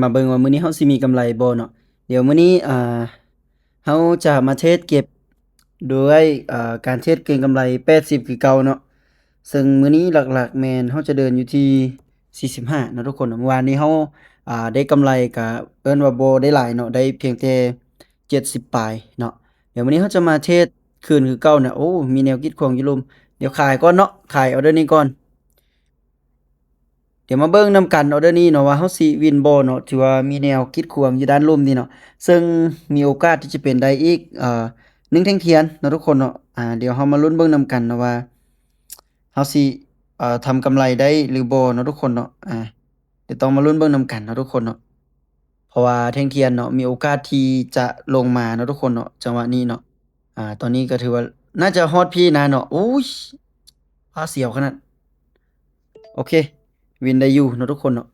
ມາເບິ່ງວ່າມື້ນີ້ເຮົາຊິມີກຳໄລບໍ່ເນາະ. ດຽວມື້ນີ້ ອ່າ ເຮົາຈະມາເທຣດເກັບດ້ວຍ ອ່າ ການເທຣດເກັງກຳໄລແປດສິບຄືເກົ່າເນາະ. ເຊິ່ງມື້ນີ້ຫຼັກໆແມ່ນເຮົາຈະເດີນຢູ່ທີ່ສີ່ສິບຫ້າເນາະທຸກຄົນເນາະ. ມື້ວານນີ້ເຮົາ ອ່າ ໄດ້ກຳໄລກະເອີ້ນວ່າບໍ່ໄດ້ຫຼາຍເນາະ, ໄດ້ພຽງແຕ່ເຈັດສິບປາຍເນາະ. ດຽວມື້ນີ້ເຮົາຈະມາເທຣດຄືນຄືເກົ່ານະ. ໂອ້ ມີແນວກີດຂວາງຢູ່ລຸ່ມ. ດຽວຂາຍກ່ອນເນາະ, ຂາຍອອເດີນີ້ກ່ອນ. ດຽວມາເບິ່ງນຳກັນອອເດີນີ້ເນາະ ວ່າເຮົາຊິວິນບໍ່ເນາະ, ຖືວ່າມີແນວກີດຂວາງຢູ່ດ້ານລຸ່ມນີ້ເນາະ, ເຊິ່ງມີໂອກາດທີ່ຈະເປັນໄດ້ອີກ ເອີ ໜຶ່ງແທ່ງທຽນເນາະທຸກຄົນເນາະ. ອາ ດຽວເຮົາມາລຸ້ນເບິ່ງນຳກັນເນາະວ່າເຮົາຊິ ເອີ ທຳກຳໄລໄດ້ຫຼືບໍ່ເນາະທຸກຄົນເນາະ. ອາ ດຽວຕ້ອງມາລຸ້ນເບິ່ງນຳກັນເນາະທຸກຄົນເນາະ. ເພາະວ່າແທ່ງທຽນເນາະ ມີໂອກາດທີ່ຈະລົງມາເນາະທຸກຄົນເນາະ ຈັງຫວະນີ້ເນາະ. ອາ ຕອນນີ້ກໍຖືວ່າໜ້າຈະຮອດພີ້ນະເນາະ. ໂອ້ຍ ຟ້າສຽວຂະໜາດ. ໂອເຄ ວິນໄດ້ຢູ່ເນາະທຸກຄົນເນາະ.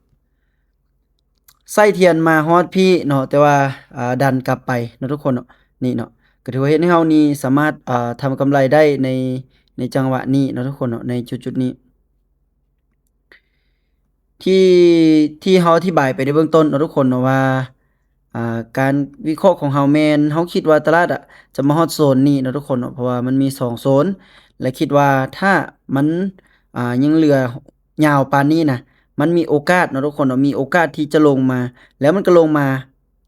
ໃຊ້ທຽນມາຮອດພີ້ເນາະ ແຕ່ວ່າ ອາ ດັນກັບໄປເນາະທຸກຄົນເນາະ. ນີ້ເນາະ ກໍຖືວ່າເຮັດໃຫ້ເຮົານີ້ສາມາດ ອາ ທຳກຳໄລໄດ້ໃນ ໃນຈັງຫວະນີ້ເນາະທຸກຄົນເນາະ ໃນຈຸດໆນີ້. ທີ່ ທີ່ເຮົາອະທິບາຍໄປໃນເບື້ອງຕົ້ນເນາະທຸກຄົນເນາະວ່າ ອ່າ ການວິເຄາະຂອງເຮົາແມ່ນ ເຮົາຄິດວ່າຕະຫຼາດອະຈະມາຮອດໂຊນນີ້ເນາະທຸກຄົນເນາະ, ເພາະວ່າມັນມີສອງໂຊນ ແລະ ຄິດວ່າຖ້າມັນ ອ່າ ຍັງເຫຼືອຍາວປານນີ້ນະ ມັນມີໂອກາດເນາະທຸກຄົນເນາະ, ມີໂອກາດທີ່ຈະລົງມາ ແລ້ວມັນກໍລົງມາ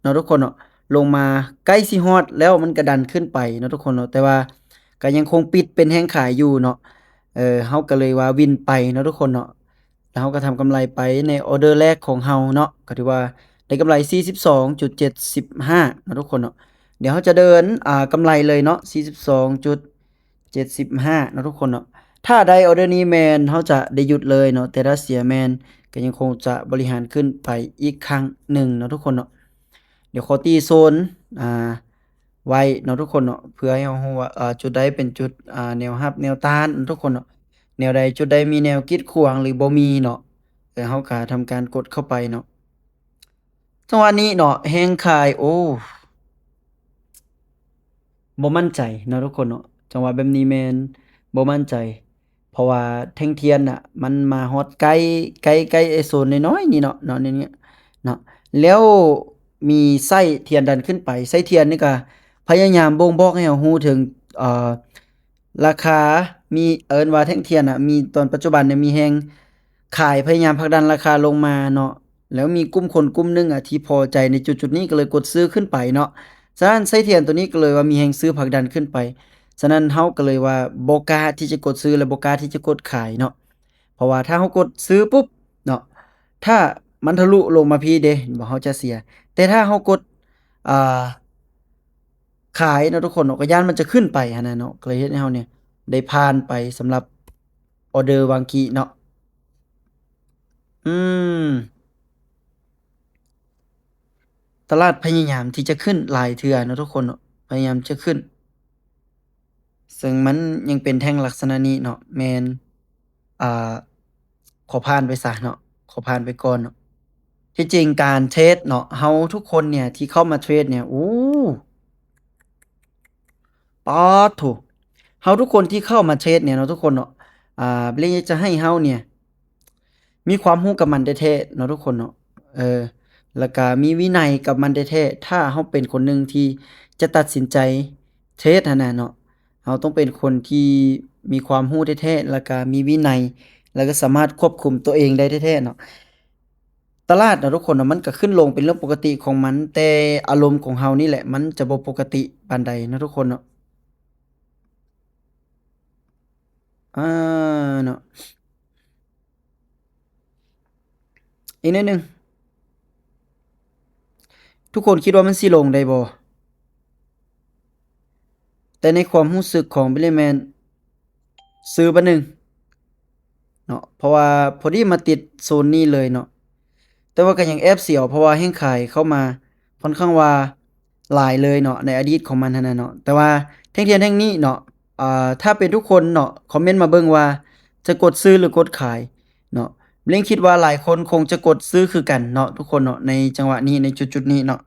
ເນາະທຸກຄົນເນາະ, ລົງມາໃກ້ຊິຮອດແລ້ວ ມັນກໍດັນຂຶ້ນໄປເນາະທຸກຄົນເນາະ, ແຕ່ວ່າກໍຍັງຄົງປິດເປັນແຮງຂາຍຢູ່ເນາະ. ເອີ ເຮົາກໍເລີຍວ່າວິນໄປເນາະທຸກຄົນເນາະ. ແລ້ວເຮົາກໍທຳກຳໄລໄປໃນອອເດີແລກຂອງເຮົາເນາະ, ກໍຖືວ່າໄດ້ກຳໄລສີ່ສິບສອງຈຸດເຈັດສິບຫ້າເນາະທຸກຄົນເນາະ. ດຽວເຮົາຈະເດີນ ອ່າ ກຳໄລເລີຍເນາະ, ສີ່ສິບສອງຈຸດເຈັດສິບຫ້າເນາະທຸກຄົນເນາະ. ຖ້າໄດ້ອອເດີນີ້ແມ່ນເຮົາຈະໄດ້ຢຸດເລີຍເນາະ, ແຕ່ຖ້າເສຍແມ່ນກໍຍັງຄົງຈະບໍລິຫານຂຶ້ນໄປອີກຄັ້ງໜຶ່ງເນາະທຸກຄົນເນາະ. ດຽວຂໍຕີໂຊນ ອ່າ ໄວ້ເນາະທຸກຄົນເນາະ, ເພື່ອໃຫ້ເຮົາຮູ້ວ່າ ເອີ ຈຸດໃດເປັນຈຸດ ອ່າ ແນວຮັບແນວຕ້ານເນາະທຸກຄົນເນາະ, ແນວໃດ ຈຸດໃດມີແນວກີດຂວາງ ຫຼື ບໍ່ມີເນາະ. ເອີ ເຮົາກໍທຳການກົດເຂົ້າໄປເນາະ. ຈັງຫວະນີ້ເນາະ ແຮງຂາຍ ໂອ້ ບໍ່ໝັ້ນໃຈເນາະທຸກຄົນເນາະ. ຈັງຫວະແບບນີ້ແມ່ນບໍ່ໝັ້ນໃຈ ເພາະວ່າແທ່ງທຽນນະ ມັນມາຮອດໃກ້ ໃກ້ ໃກ້ໄອ້ໂຊນນ້ອຍໆນີ້ເນາະ ເນາະ ນີ້ເນາະ, ແລ້ວມີໄສ້ທຽນດັນຂຶ້ນໄປ. ໄສ້ທຽນນີ້ກະພະຍາຍາມບົ່ງບອກໃຫ້ເຮົາຮູ້ເຖິງ ເອີ ລາຄາ ມີ ເອີ້ນວ່າແທ່ງທຽນນະ ມີຕອນປັດຈຸບັນນີ້ມີແຮງຂາຍພະຍາຍາມຜັກດັນລາຄາລົງມາເນາະ, ແລ້ວມີກຸ່ມຄົນກຸ່ມໜຶ່ງອະທີ່ພໍໃຈໃນຈຸດໆນີ້ ກໍເລີຍກົດຊື້ຂຶ້ນໄປເນາະ. ສະນັ້ນໄສ້ທຽນໂຕນີ້ກໍເລີຍວ່າມີແຮງຊື້ຜັກດັນຂຶ້ນໄປ. ສະນັ້ນເຮົາກໍເລີຍວ່າບໍ່ກ້າທີ່ຈະກົດຊື້ ແລະ ບໍ່ກ້າທີ່ຈະກົດຂາຍເນາະ. ເພາະວ່າຖ້າເຮົາກົດຊື້ປຸບເນາະ ຖ້າມັນທະລຸລົງມາພີ້ເດ້ ເຫັນບໍ່ ເຮົາຈະເສຍ. ແຕ່ຖ້າເຮົາກົດ ອ່າ ຂາຍເນາະທຸກຄົນເນາະ ກໍຢ້ານມັນຈະຂຶ້ນໄປຫັ້ນນະເນາະ, ກໍເລີຍເຮັດໃຫ້ເຮົານີ້ໄດ້ຜ່ານໄປສຳລັບອອເດີວາງກີ້ເນາະ. ອືມ ຕະຫຼາດພະຍາຍາມທີ່ຈະຂຶ້ນຫຼາຍເທື່ອເນາະທຸກຄົນເນາະ, ພະຍາຍາມຈະຂຶ້ນ ເຊິ່ງມັນຍັງເປັນແທ່ງລັກສະນະນີ້ເນາະ ແມ່ນ ອ່າ ຂໍຜ່ານໄປຊະເນາະ, ຂໍຜ່ານໄປກ່ອນເນາະ. ທີ່ຈິງການເທຣດເນາະ ເຮົາທຸກຄົນເນຍທີ່ເຂົ້າມາເທຣດເນຍ ໂອ້ ປາດໂທ້ ເຮົາທຸກຄົນທີ່ເຂົ້າມາເທຣດເນຍເນາະທຸກຄົນເນາະ ອ່າ ເລີຍຢາກຈະໃຫ້ເຮົາເນຍ ມີຄວາມຮູ້ກັບມັນແທ້ໆເນາະທຸກຄົນເນາະ. ເອີ ແລ້ວກະມີວິໄນກັບມັນແທ້ໆ. ຖ້າເຮົາເປັນຄົນໜຶ່ງທີ່ຈະຕັດສິນໃຈເທຣດຫັ້ນນະເນາະ, ເຮົາຕ້ອງເປັນຄົນທີ່ມີຄວາມຮູ້ແທ້ໆ ແລ້ວກະມີວິໄນ ແລ້ວກະສາມາດຄວບຄຸມຕົວເອງໄດ້ແທ້ໆເນາະ. ຕະຫຼາດເນາະທຸກຄົນເນາະ ມັນກະຂຶ້ນລົງເປັນເລື່ອງປົກກະຕິຂອງມັນ, ແຕ່ອາລົມຂອງເຮົານີ້ແຫຼະ ມັນຈະບໍ່ປົກກະຕິປານໃດເນາະທຸກຄົນເນາະ. ອ່າ ເນາະ ອີກໜ້ອຍໜຶ່ງ ທຸກຄົນຄິດວ່າມັນຊິລົງໄດ້ບໍ່? ແຕ່ໃນຄວາມຮູ້ສຶກຂອງບິລລີແມ່ນ ຊື້ບາດໜຶ່ງເນາະ ເພາະວ່າພໍດີມາຕິດໂຊນນີ້ເລີຍເນາະ. ແຕ່ວ່າກໍຍັງແອບສຽວ ເພາະວ່າແຮງຂາຍເຂົ້າມາຂ້ອນຂ້າງວ່າ ຫຼາຍເລີຍເນາະ ໃນອະດີດຂອງມັນຫັ້ນນະເນາະ. ແຕ່ວ່າແທ່ງທຽນແທ່ງນີ້ເນາະ ເອີ ຖ້າເປັນທຸກຄົນເນາະ ຄອມເມັນມາເບິ່ງວ່າຈະກົດຊື້ ຫຼື ກົດຂາຍເນາະ. ເລັງຄິດວ່າຫຼາຍຄົນຄົງຈະກົດຊື້ຄືກັນເນາະທຸກຄົນເນາະ ໃນຈັງຫວະນີ້ ໃນຈຸດໆນີ້ເນາະ.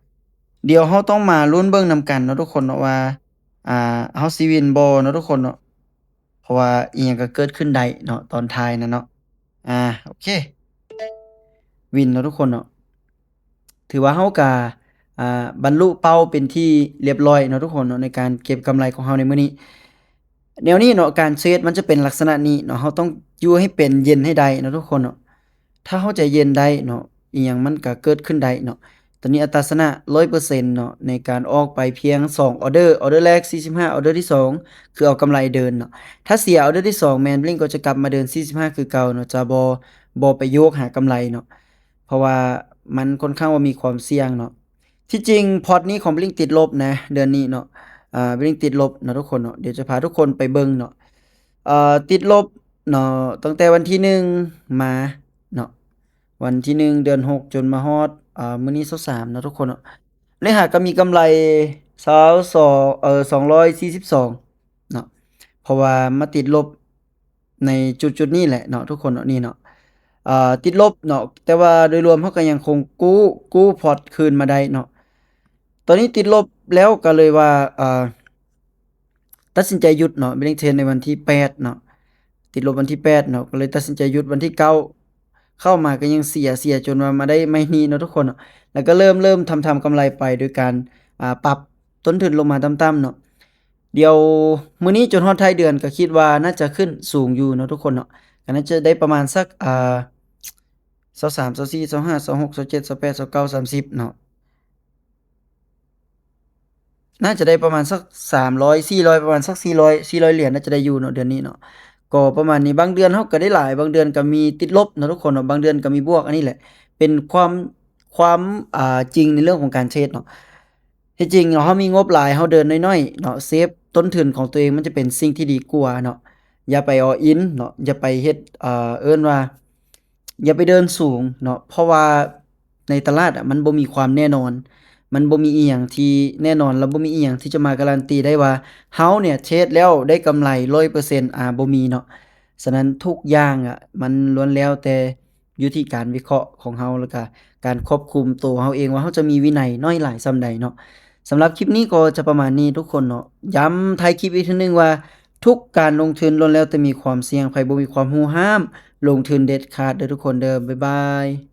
ດຽວເຮົາຕ້ອງມາລຸ້ນເບິ່ງນຳກັນເນາະທຸກຄົນເນາະວ່າ ອ່າ ເຮົາຊິວິນບໍ່ເນາະທຸກຄົນເນາະ. ເພາະວ່າອີ່ຫຍັງກໍເກີດຂຶ້ນໄດ້ເນາະ ຕອນທ້າຍນະເນາະ. ອາ ໂອເຄ ວິນເນາະທຸກຄົນເນາະ. ຖືວ່າເຮົາກະ ອ່າ ບັນລຸເປົ້າເປັນທີ່ລຽບຮ້ອຍເນາະທຸກຄົນເນາະ ໃນການເກັບກຳໄລຂອງເຮົາໃນມື້ນີ້. ແນວນີ້ເນາະ ການເທຣດມັນຈະເປັນລັກສະນະນີ້ເນາະ ເຮົາຕ້ອງຢູ່ໃຫ້ເປັນເຢັນໃຫ້ໄດ້ເນາະທຸກຄົນເນາະ. ຖ້າເຮົາໃຈເຢັນໄດ້ເນາະ ອີ່ຫຍັງມັນກະເກີດຂຶ້ນໄດ້ເນາະ. ຕອນນີ້ອັດຕາຊະນະຮ້ອຍເປີເຊັນເນາະ ໃນການອອກໄປພຽງສອງອໍເດີ ອໍເດີແລກສີ່ສິບຫ້າ ອໍເດີທີສອງຄືເອົາກຳໄລເດີນເນາະ. ຖ້າເສຍອໍເດີທີສອງແມ່ນບລິງກໍຈະກັບມາເດີນສີ່ສິບຫ້າຄືເກົ່າເນາະ ຈະບໍ່ ບໍ່ໄປໂຍກຫາກຳໄລເນາະ ເພາະວ່າມັນຄ່ອນຂ້າງວ່າມີຄວາມສ່ຽງເນາະ. ທີ່ຈິງພອດນີ້ຂອງບລິງຕິດລົບນະ ເດືອນນີ້ເນາະ ອ່າ ບລິງຕິດລົບເນາະທຸກຄົນເນາະ. ດຽວຈະພາທຸກຄົນໄປເບິ່ງເນາະ ເອີ ຕິດລົບເນາະ ຕັ້ງແຕ່ວັນທີໜຶ່ງມາເນາະ ວັນທີໜຶ່ງເດືອນຫົກ ຈົນມາຮອດ ອ່າ ມື້ນີ້ຊາວສາມເນາະທຸກຄົນເນາະ. ເລຍຫາກໍມີກຳໄລຊາວສອງ ເອີ ສອງຮ້ອຍສີ່ສິບສອງເນາະ ເພາະວ່າມາຕິດລົບໃນຈຸດໆນີ້ແຫຼະເນາະທຸກຄົນເນາະ ນີ້ເນາະ ເອີ ຕິດລົບເນາະ ແຕ່ວ່າໂດຍລວມເຮົາກໍຍັງຄົງກູ້ ກູ້ພອດຄືນມາໄດ້ເນາະ. ຕອນນີ້ຕິດລົບແລ້ວກໍເລີຍວ່າ ເອີ ຕັດສິນໃຈຢຸດເນາະ ເບລງເທຣດໃນວັນທີແປດເນາະ ຕິດລົບວັນທີແປດເນາະ ກໍເລີຍຕັດສິນໃຈຢຸດວັນທີເກົ້າ. ເຂົ້າມາກໍຍັງເສຍ ເສຍຈົນວ່າມາໄດ້ໄມ້ນີ້ເນາະທຸກຄົນເນາະ ແລ້ວກໍເລີ່ມ ເລີ່ມທຳ ທຳກຳໄລໄປໂດຍການ ອ່າ ປັບຕົ້ນທຶນລົງມາຕ່ຳໆເນາະ. ດຽວມື້ນີ້ຈົນຮອດທ້າຍເດືອນກໍຄິດວ່າໜ້າຈະຂຶ້ນສູງຢູ່ເນາະທຸກຄົນເນາະ ກໍໜ້າຈະໄດ້ປະມານສັກ ອ່າ ຊາວສາມ ຊາວສີ່ ຊາວຫ້າ ຊາວຫົກ ຊາວເຈັດ ຊາວແປດ ຊາວເກົ້າ ສາມສິບເນາະ. ໜ້າຈະໄດ້ປະມານສັກສາມຮ້ອຍ ສີ່ຮ້ອຍ ປະມານສັກສີ່ຮ້ອຍ ສີ່ຮ້ອຍຫຼຽນໜ້າຈະໄດ້ຢູ່ເນາະ ເດືອນນີ້ເນາະ ກໍປະມານນີ້. ບາງເດືອນເຮົາກໍໄດ້ຫຼາຍ ບາງເດືອນກໍມີຕິດລົບເນາະທຸກຄົນເນາະ ບາງເດືອນກໍມີບວກ. ອັນນີ້ແຫຼະເປັນຄວາມ ຄວາມ ອ່າ ຈິງໃນເລື່ອງຂອງການເທຣດເນາະ. ທີ່ຈິງເນາະ ເຮົາມີງົບຫຼາຍ ເຮົາເດີນນ້ອຍໆເນາະ ເຊຟຕົ້ນທຶນຂອງຕົວເອງ ມັນຈະເປັນສິ່ງທີ່ດີກວ່າເນາະ. ຢ່າໄປ all in ເນາະ ຢ່າໄປເຮັດ ເອີ ເອີ້ນວ່າ ຢ່າໄປເດີນສູງເນາະ ເພາະວ່າໃນຕະຫຼາດອະ ມັນບໍ່ມີຄວາມແນ່ນອນ ມັນບໍ່ມີອີ່ຫຍັງທີ່ແນ່ນອນ ແລະ ບໍ່ມີອີ່ຫຍັງທີ່ຈະມາກາຣັນຕີໄດ້ວ່າເຮົາເນຍເທຣດແລ້ວໄດ້ກຳໄລຮ້ອຍເປີເຊັນ ອາ ບໍ່ມີເນາະ. ສະນັ້ນທຸກຢ່າງອະ ມັນລ້ວນແລ້ວແຕ່ຢູ່ທີ່ການວິເຄາະຂອງເຮົາ ແລ້ວກະການຄວບຄຸມໂຕເຮົາເອງວ່າເຮົາຈະມີວິໄນໜ້ອຍຫຼາຍສ່ຳໃດເນາະ. ສຳລັບຄລິບນີ້ກໍຈະປະມານນີ້ທຸກຄົນເນາະ. ຢ້ຳທ້າຍຄລິບອີກເທື່ອໜຶ່ງວ່າ ທຸກການລົງທຶນລ້ວນແລ້ວແຕ່ມີຄວາມສ່ຽງ ໃຜບໍ່ມີຄວາມຮູ້ຫ້າມລົງທຶນເດັດຂາດເດີທຸກຄົນເດີ. ບາຍບາຍ.